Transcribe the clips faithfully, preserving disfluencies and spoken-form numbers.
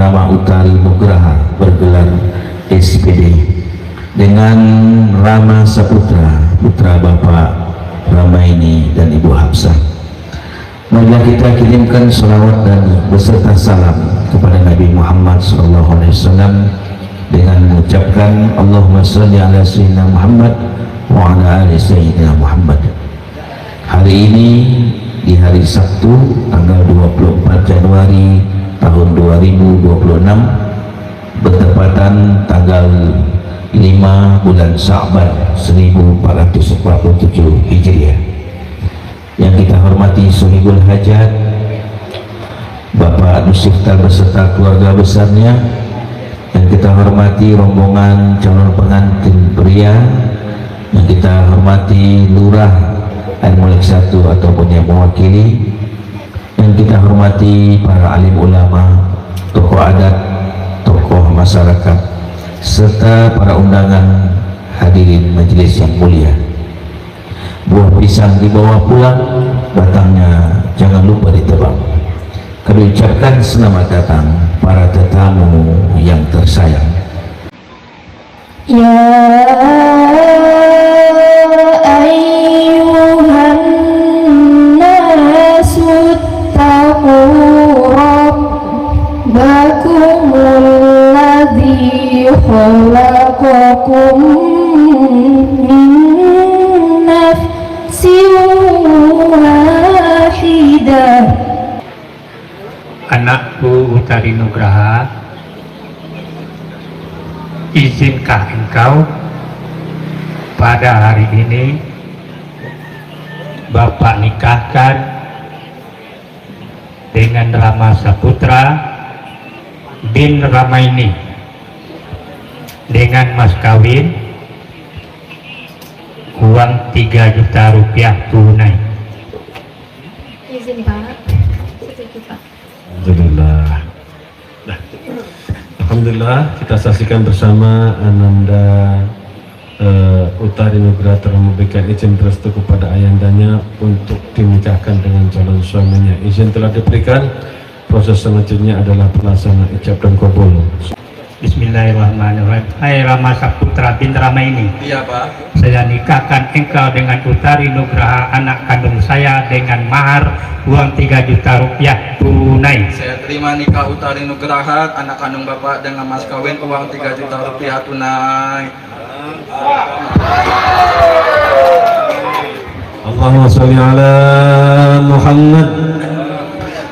Rama Utari Nugraha, bergelar S P D, dengan Rama Saputra, putra Bapak Ramaini dan Ibu Hafsah. Marilah kita kirimkan salawat dan beserta salam kepada Nabi Muhammad sallallahu alaihi wasallam dengan mengucapkan, "Allahumma shalli ala Sayyidina Muhammad wa ala ali Sayyidina Muhammad." Hari ini, di hari Sabtu, tanggal dua puluh empat Januari tahun dua ribu dua puluh enam, bertepatan tanggal lima bulan Sya'ban seribu empat ratus empat puluh tujuh Hijriah. Yang kita hormati Sohibul Hajat, Bapak Nusifta beserta keluarga besarnya, yang kita hormati rombongan calon pengantin pria, yang kita hormati Lurah Air Molek satu ataupun yang mewakili, yang kita hormati para alim ulama, tokoh adat, tokoh masyarakat, serta para undangan hadirin majelis yang mulia. Buah pisang dibawa pulang, batangnya jangan lupa ditebang. Kami ucapkan selamat datang para tetamu yang tersayang. يا أيها الناس اتقوا ربكم الذي خلقكم من نفس واحدة. Anakku Utari Nugraha, izinkah engkau pada hari ini Bapak nikahkan dengan Rama Saputra bin Ramaini dengan mas kawin uang tiga juta rupiah tunai? Izin, Pak. Setuju, Pak. Alhamdulillah. Nah, alhamdulillah, kita saksikan bersama ananda, eh, Utari Nugraha telah memberikan izin restu kepada ayandanya untuk dinikahkan dengan calon suaminya. Izin telah diberikan, proses selanjutnya adalah pelaksanaan ijab dan kabul. Bismillahirrahmanirrahim. Hai Rama Saputra bin Ramaini. Iya, Pak. Saya nikahkan engkau dengan Utari Nugraha, anak kandung saya, dengan mahar uang tiga juta rupiah tunai. Saya terima nikah Utari Nugraha, anak kandung Bapak, dengan mas kawin uang tiga juta rupiah tunai. اللهم صل على محمد.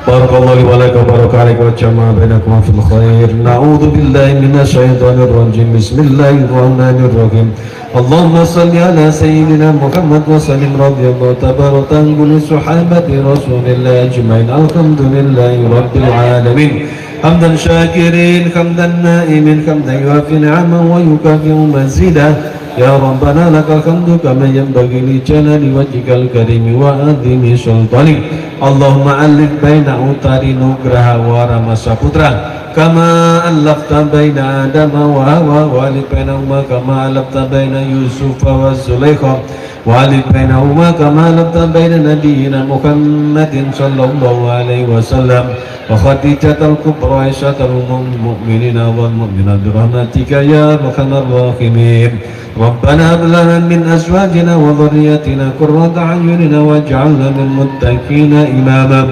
بارك الله لي ولك وبارك عليك وجمع بينكما في الخير. نعوذ بالله من الشيطان الرجيم. بسم الله الرحمن الرحيم. اللهم صل على سيدنا محمد وسلم. رضي الله تبارك عن كل صحابة رسول الله أجمعين. الحمد لله رب العالمين. حمدا شاكرين، حمدا نائمين، حمدا يوافي نعمه ويكافئ مزيده. يا ربنا لك الحمد كما ينبغي لجلال وجهك الكريم وعظيم سلطانك. اللهم ألف بين أوتار نجراها ورمى سابوترا كما ألفت بين آدم وحواء وألف بينهما كما ألفت بين يوسف وزليخا وألف بينهما كما ألفت بين نبينا محمد صلى الله عليه وسلم وخديجة الكبرى عائشة أم المؤمنين والمؤمنات برحمتك يا أرحم الراحمين. ربنا هب لنا من أزواجنا وذرياتنا قرة أعين واجعلنا للمتقين إماما.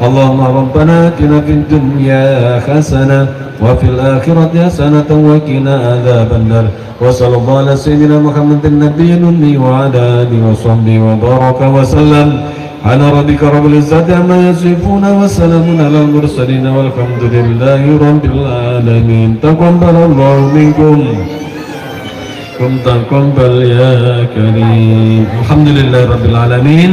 اللهم ربنا آتنا في الدنيا حسنة وفي الآخرة حسنة وقنا عذاب النار. وصلى الله على سيدنا محمد النبي الأمي وعلى آله وصحبه وبارك وسلم. سبحان ربك رب العزة عما يصفون وسلام على المرسلين والحمد لله رب العالمين. تقبل الله منكم. تقبل يا كريم. الحمد لله رب العالمين.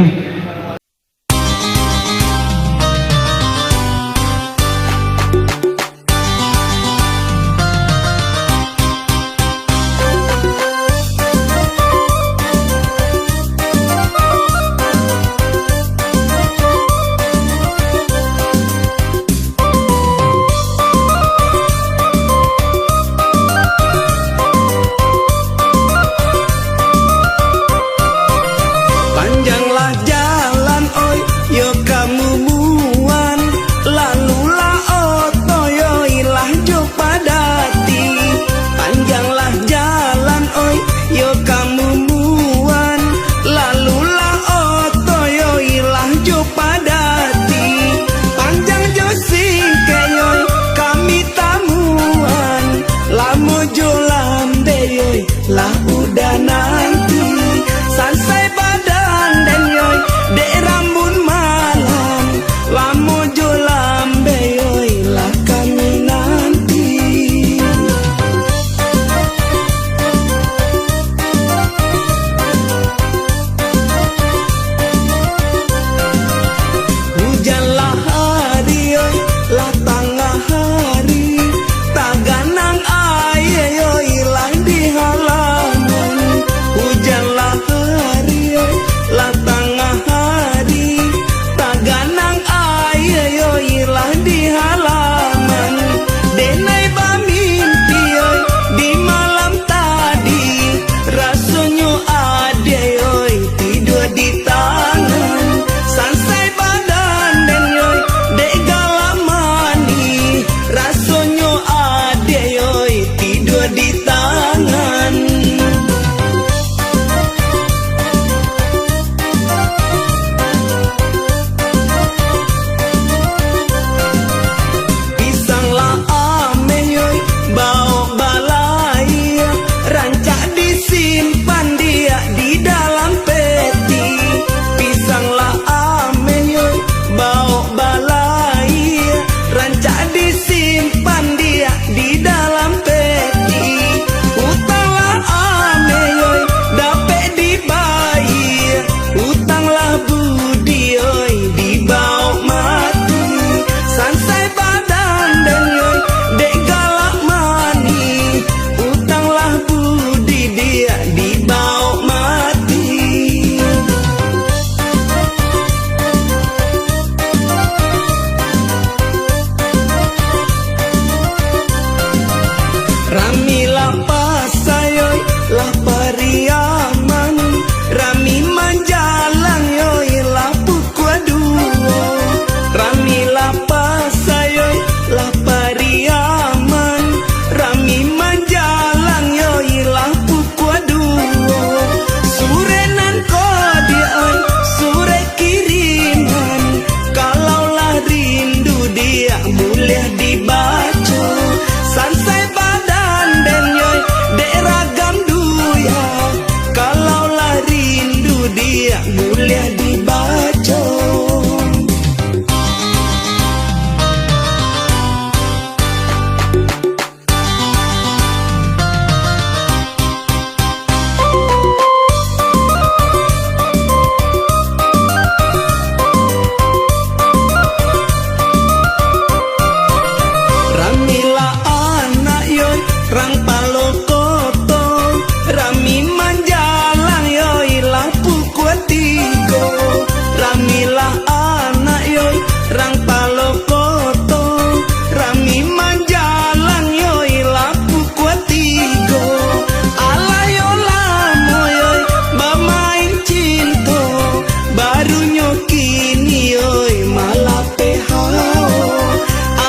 Panjanglah Rami lah pasai, oi, lah Pariaman. Rami manjalang, oi, lah pukua duo. Rami lah pasai, oi, lah Pariaman. Rami manjalang, oi, lah pukua duo. Surek nan ko diak, oi, surek kiriman. Kalau lah rindu diak buliah dibaco. Sansai badan den, yoi, dek ragam duya. Kalau lah rindu diak buliah dibaco. Rami lah anak, yoi, rang Palokoto. Rami manjalang, yoi, lah pukua tigo. Rami lah anak, yoi, rang Palokoto. Rami manjalang, yoi, lah pukua tigo. Alah yo lamo, yoi, bamain cinto. Barunyo kini, yoi, malapeh hao.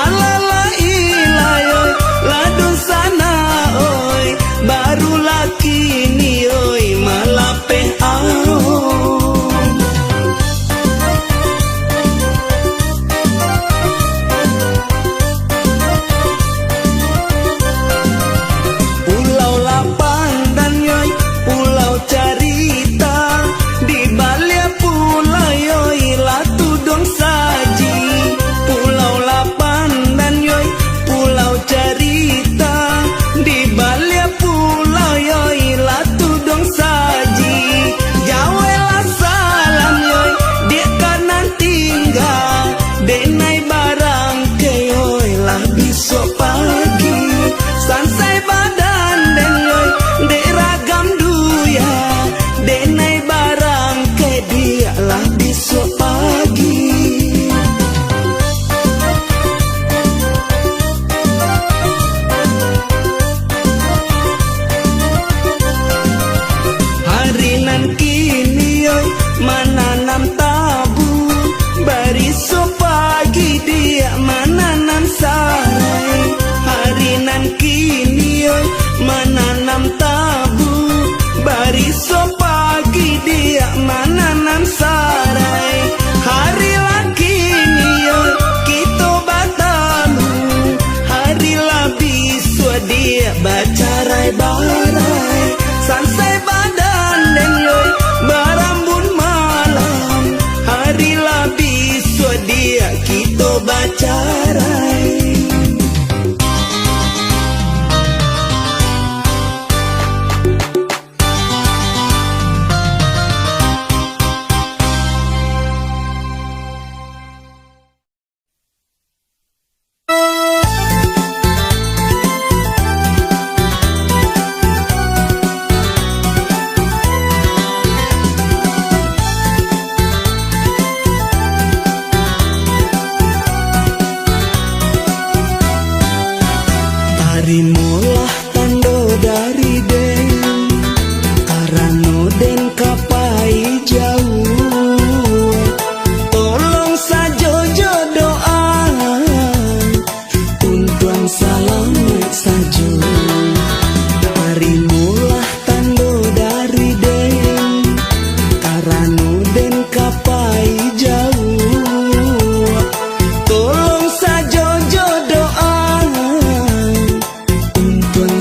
Alah lah ilah, yoi, lah dunsanak, oi. Barulah kini, oi, malapeh aom. Pulau lah pandan, yoi, pulau carita. Di baliak pulau, yoi, lah tuduang saji. Pulau lah pandan, yoi, pulau carita. Di baliak pulau, yoi, lah tuduang saji. Jaweklah salam, yoi, dek ka nan tingga. Denai barangkek, yoi, lah bisuak pagi. Sansai badan den, yoi, dek ragam duya. Denai barangkek, diak lah bisuak pagi. Hari nan kini, oi, mananam tabu. Bariso pagi diak mananam sarai. Hari nan kini, oi, mananam tabu. Bariso pagi diak mananam sarai. Hari lah kini, oi, kito batamu. Hari lah bisuak diak bacarai-barai. Sansai badan den, yoi, barambun malam. Hari lah bisuak diak kito bacarai. Tarimolah tando dari den, karano den ka pai jauah. Tolong sajo jo doa, untuang salamaik sajo. Tarimolah tando dari den, karano den ka pai jauah. Tolong sajo jo doa, untuang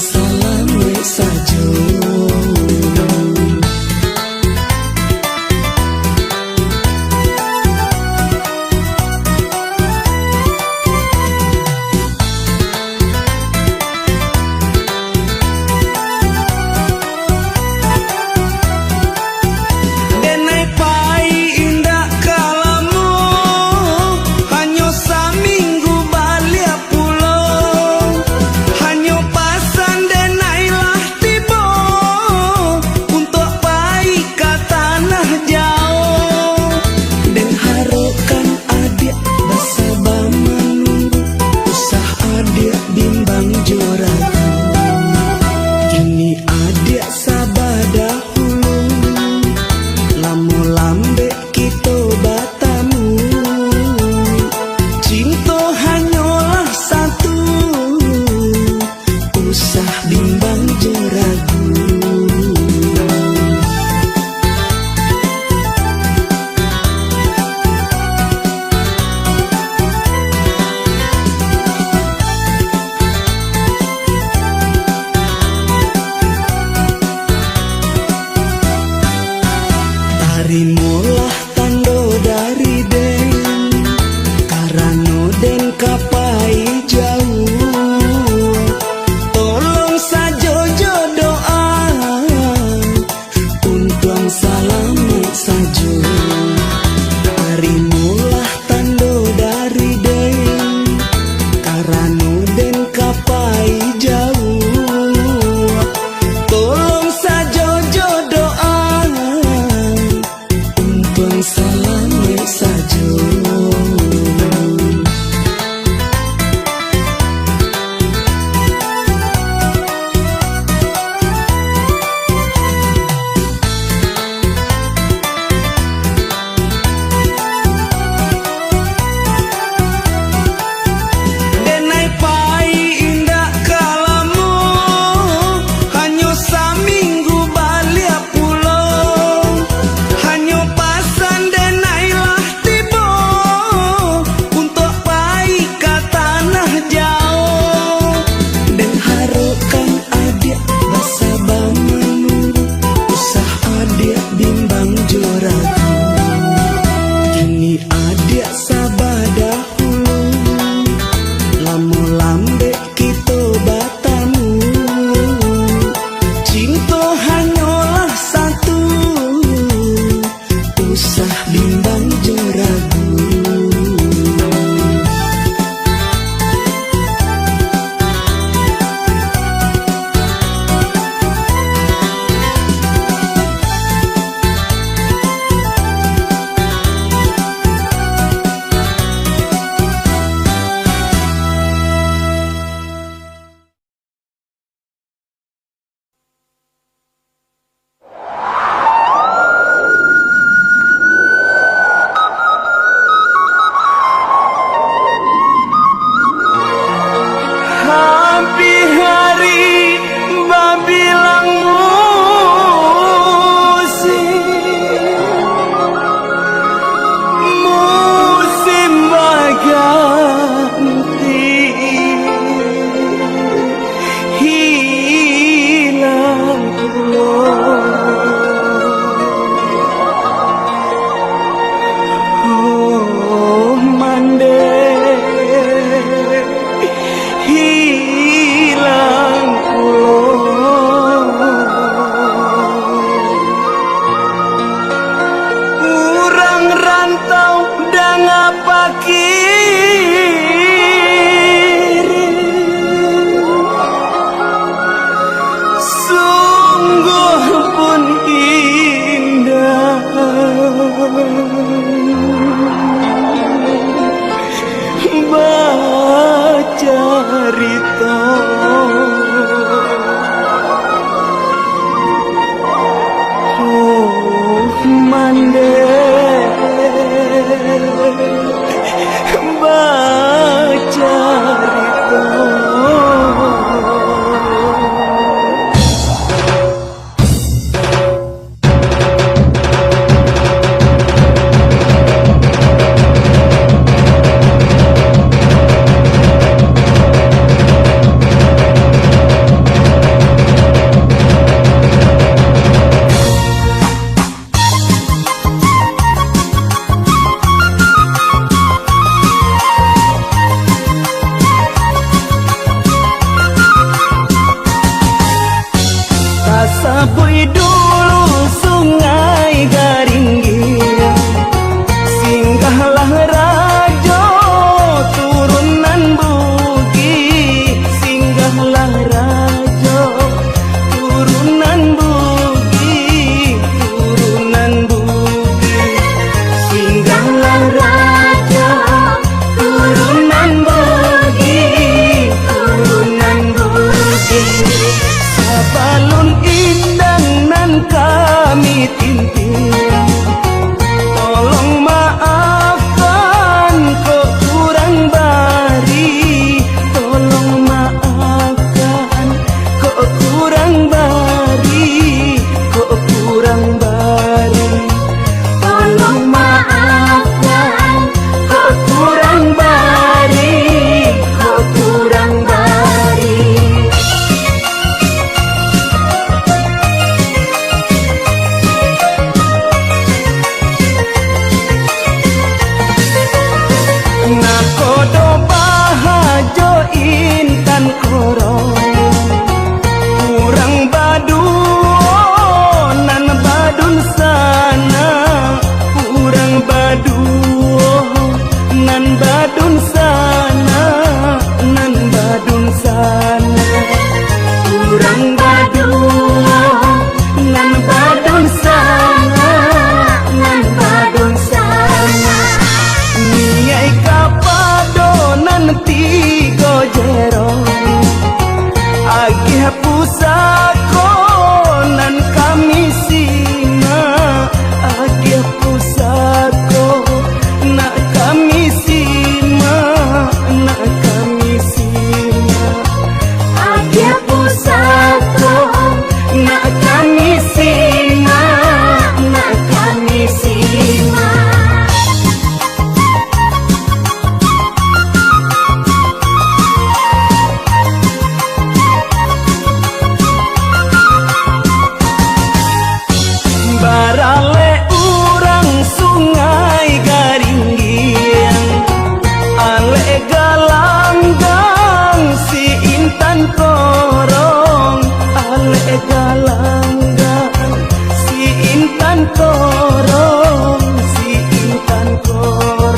Korong, alek galanggang, si intan korong, si intan korong.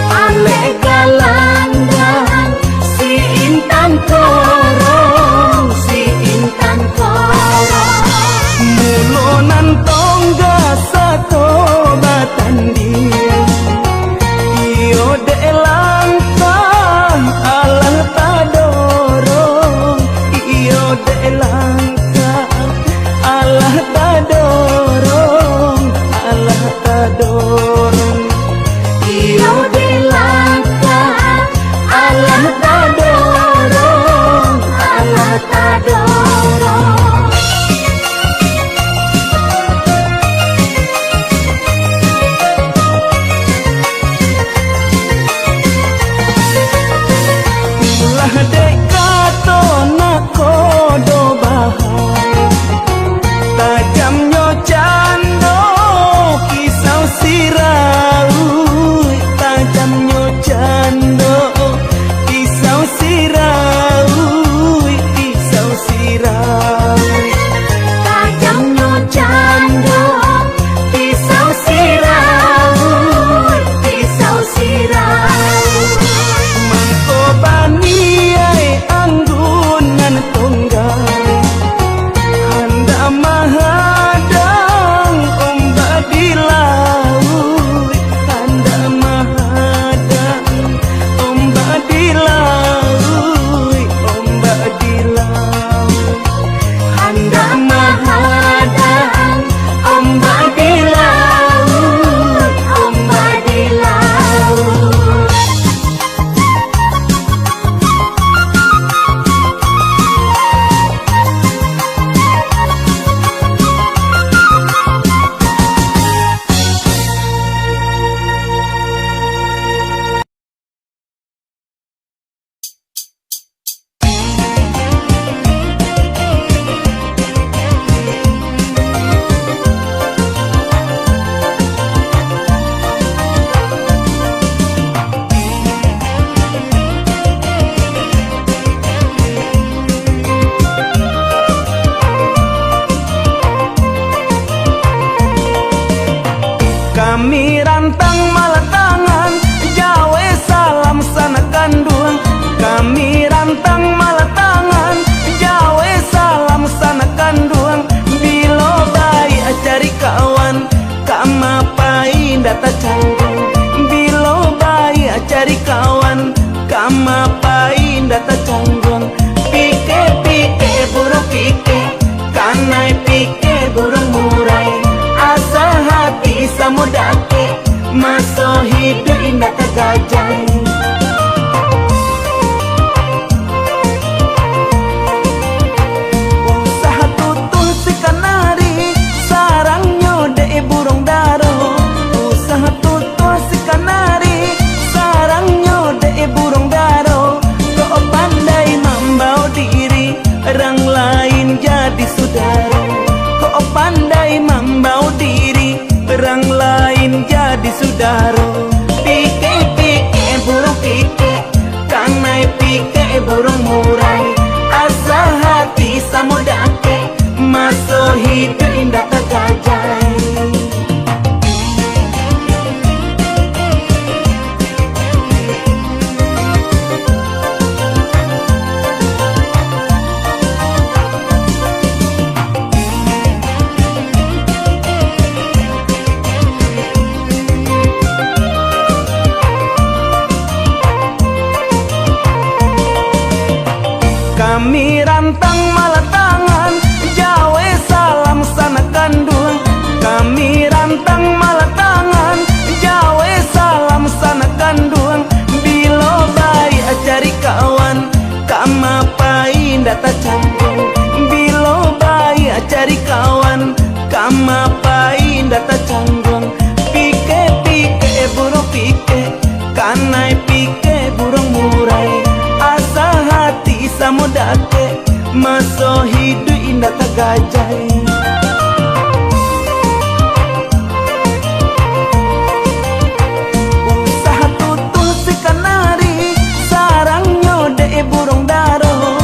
Alek galanggang, si intan korong, si intan korong. Mulo nan tongga sato batandiang, iyo dek langkah alah tadorong, iyo dek langkah alah tadorong, alah tadorong. Iyo dek langkah alah tadorong, alah tadorong. Lah dek kato nakodo bahai, tajamnyo cando pisau sirauik, tajamnyo cando pisau sirauik, pisau sirauik. Tajamnyo cando pisau sirauik, pisau sirauik. Mangko baniai anggun nan tunggal, handak mahadang ombak di lauik, handak mahadang ombak di lauik, ombak di lauik. Handak mahadang ombak di lauik, ombak di lauik. Kami rantang malatangan, jawek salam sanak kanduang. Kami rantang malatangan, jawek salam sanak kanduang. Bilo baiak cari kawan, kama pai indak tacangguang. Bilo baiak cari kawan, kama pai indak tacangguang. Pikek-pikek buruang pikek, kanai pikek buruang murai. Asa hati samo dakek, maso hiduik indak tagajai. Usah tutuah si kanari, sarangnyo dek buruang daro. Usah tutuah si kanari, sarangnyo dek buruang daro. Kok pandai mambao diri, rang lain jadi sudaro. Kok pandai mambao diri, rang lain jadi sudaro. Pikek-pikek buruang pikek, kanai pikek buruang murai. Asa hati samo dakek, maso hiduik indak tagajai. Kami rantang malatangan, jawek salam sanak kanduang. Kami rantang malatangan, jawek salam sanak kanduang. Bilo baiak cari kawan, kama pai indak tacangguang. Bilo baiak cari kawan, kama pai indak tacangguang. Pikek-pikek buruang pikek, kanai pikek buruang murai. Asa hati samo dakek, maso hiduik indak tagajai. Usah tutuah si kanari, sarangnyo dek buruang daro.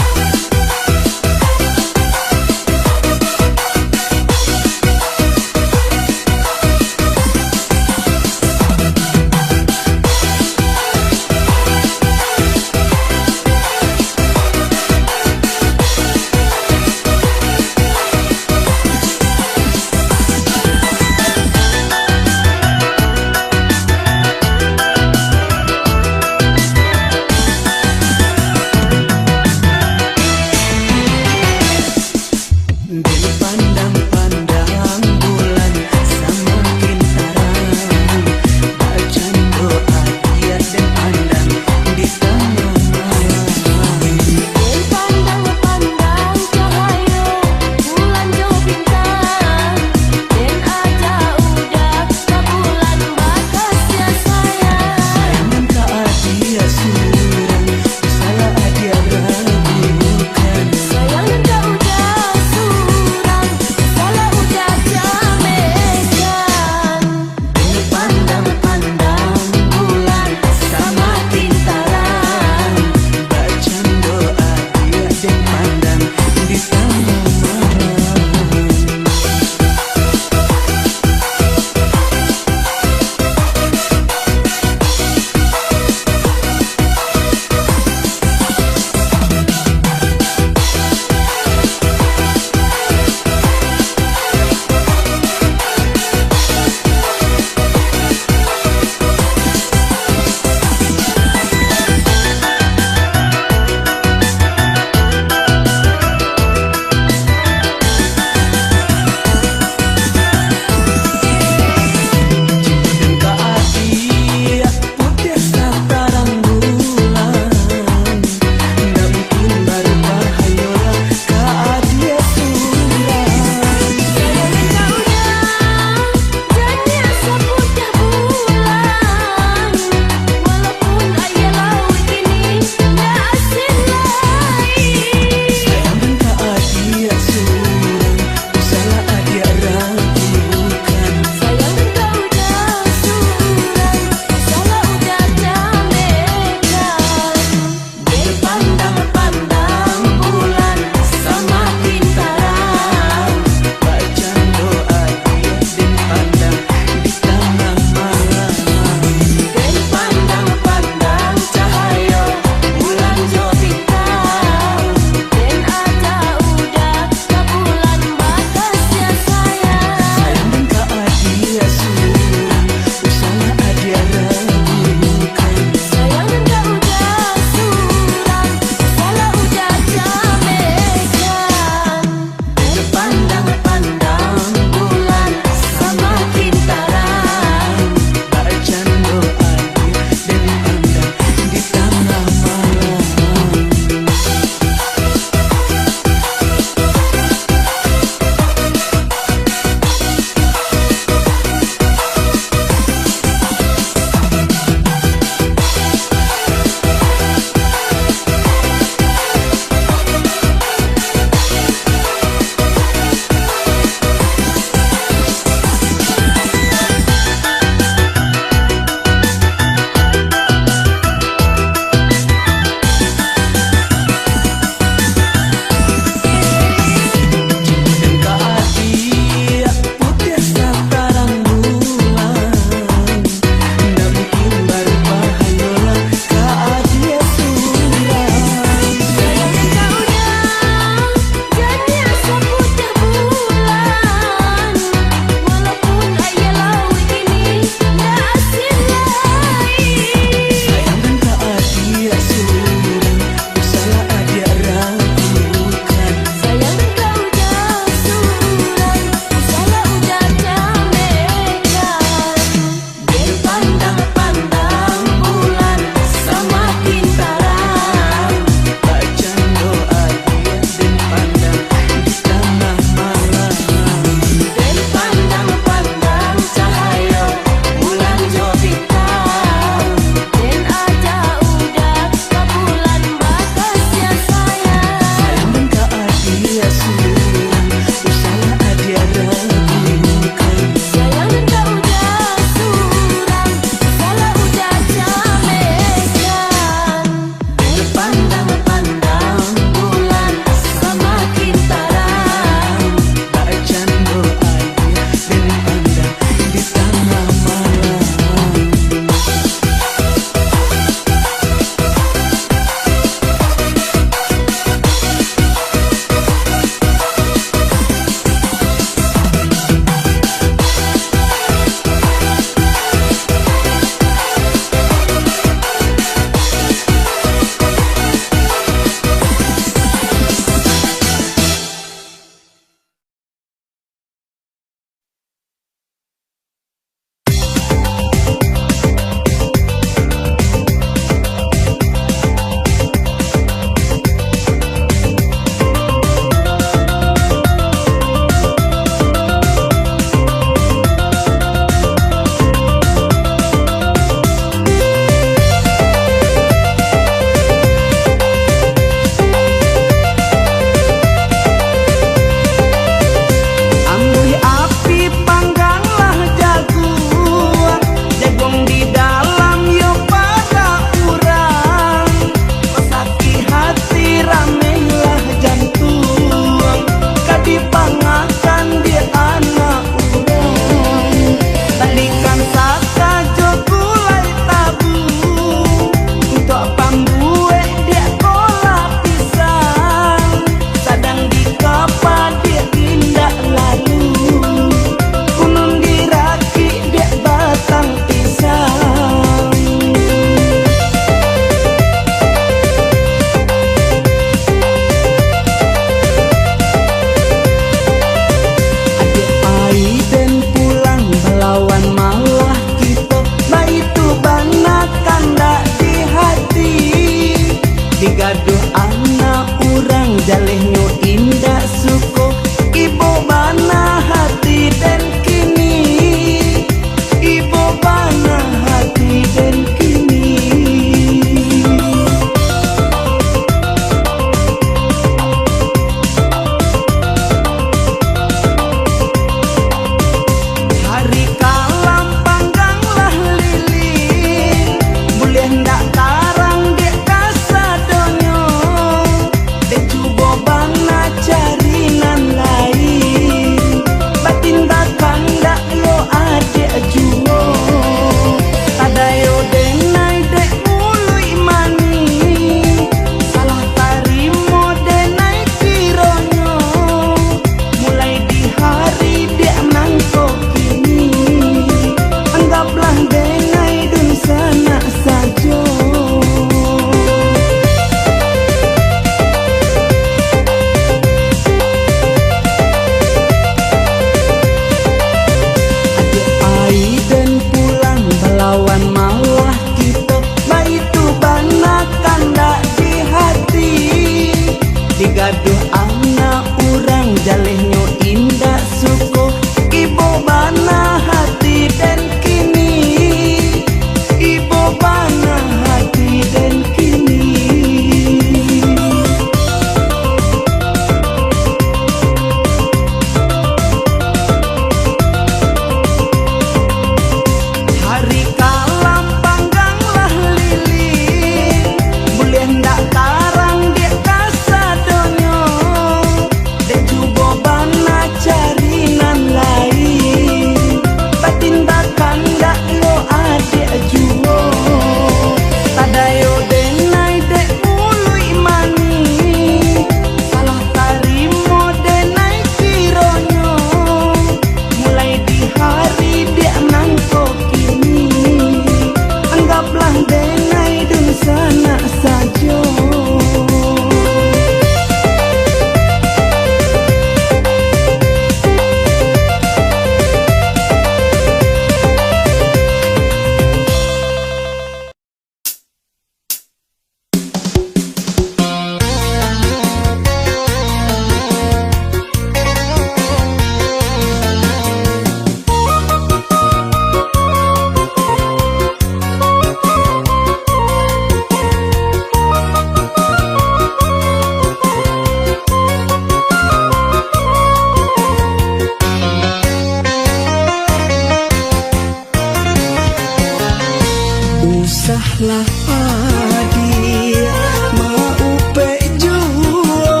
Lah padiah maupek juo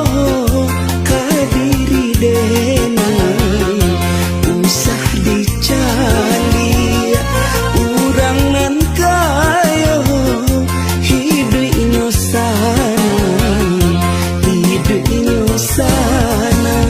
ka diri denai, usah dicaliak urang nan kayo, hiduiknyo sanang, hiduiknyo sanang.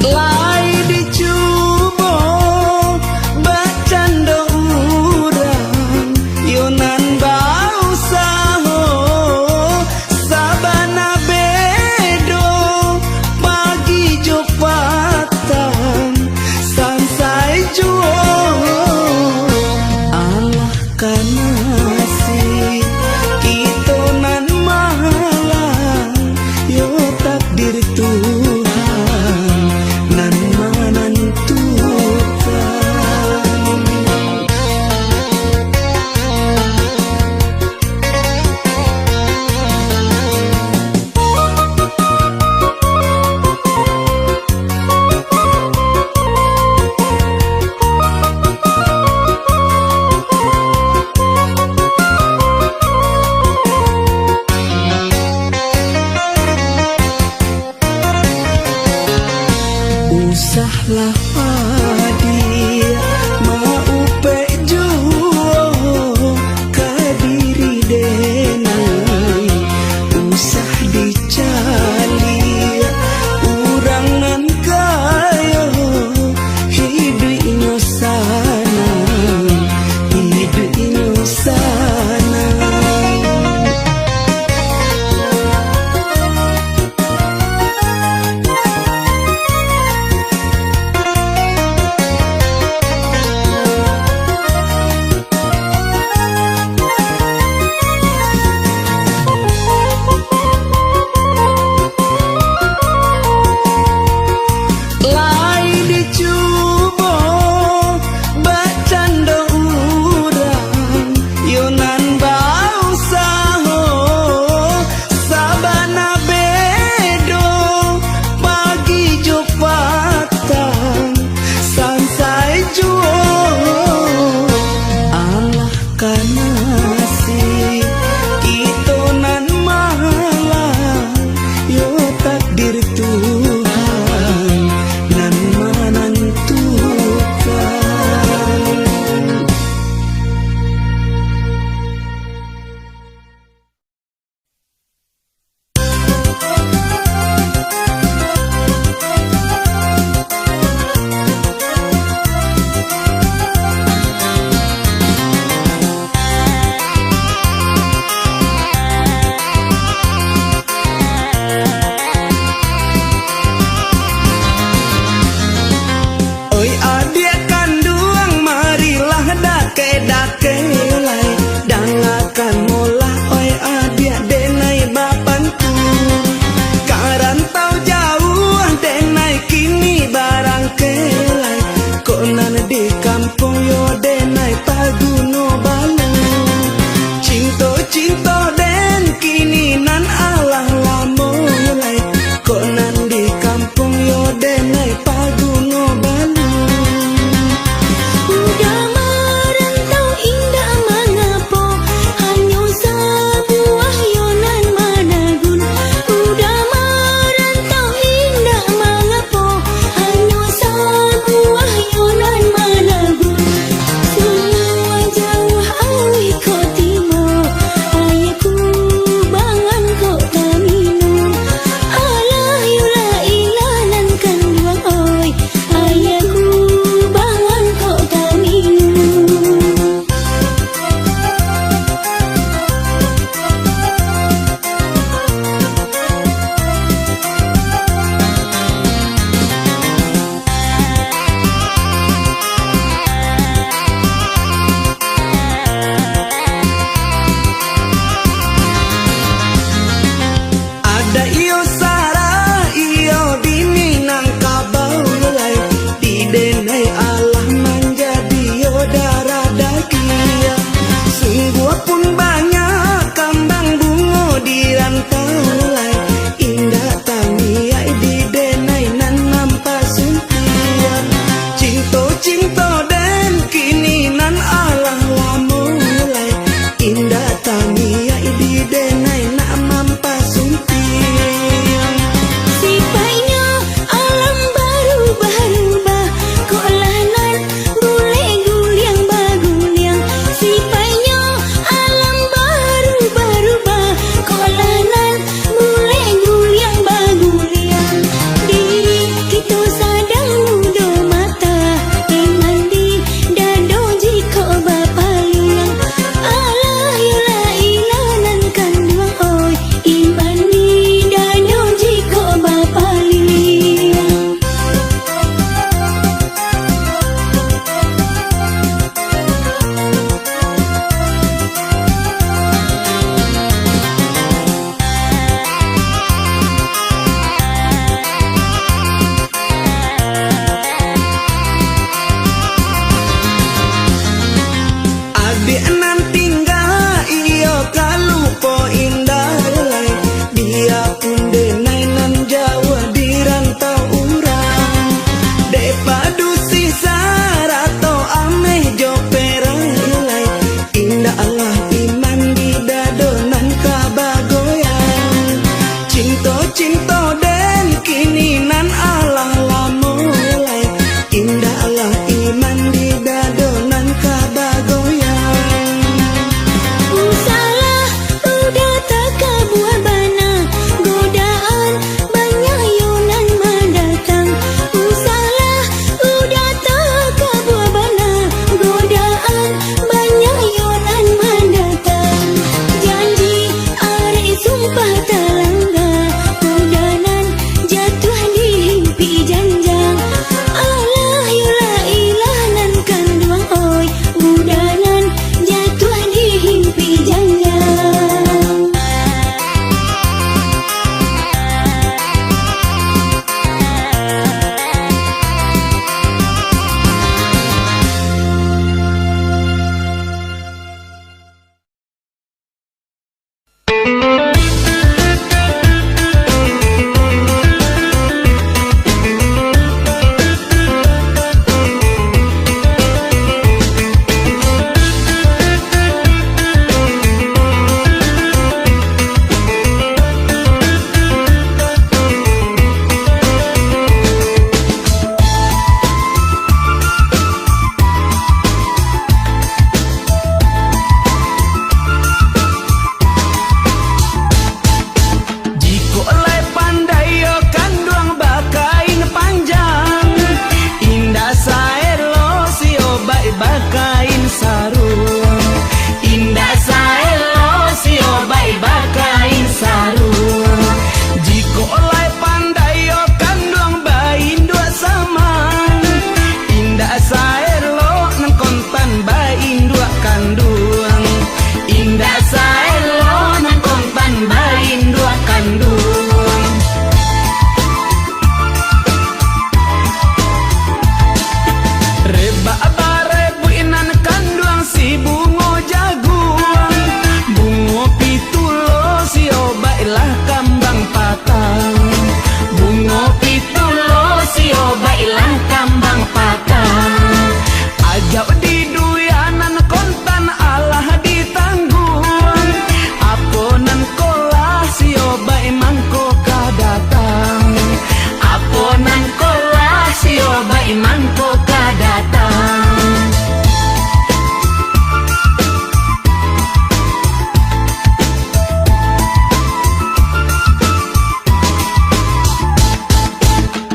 Lai dicubo bacando urang, yo nan bausaho, sabana bedo pagi jo patang, sansai juo alah ka nasib kito nan malang, yo takdir Tuhan nan manantukan. Usahlah padiah maupek juo ka diri denai, usah dicaliak urang nan kayo, hiduiknyo sanang, hiduiknyo sanang.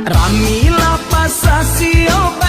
Ramilah pasasio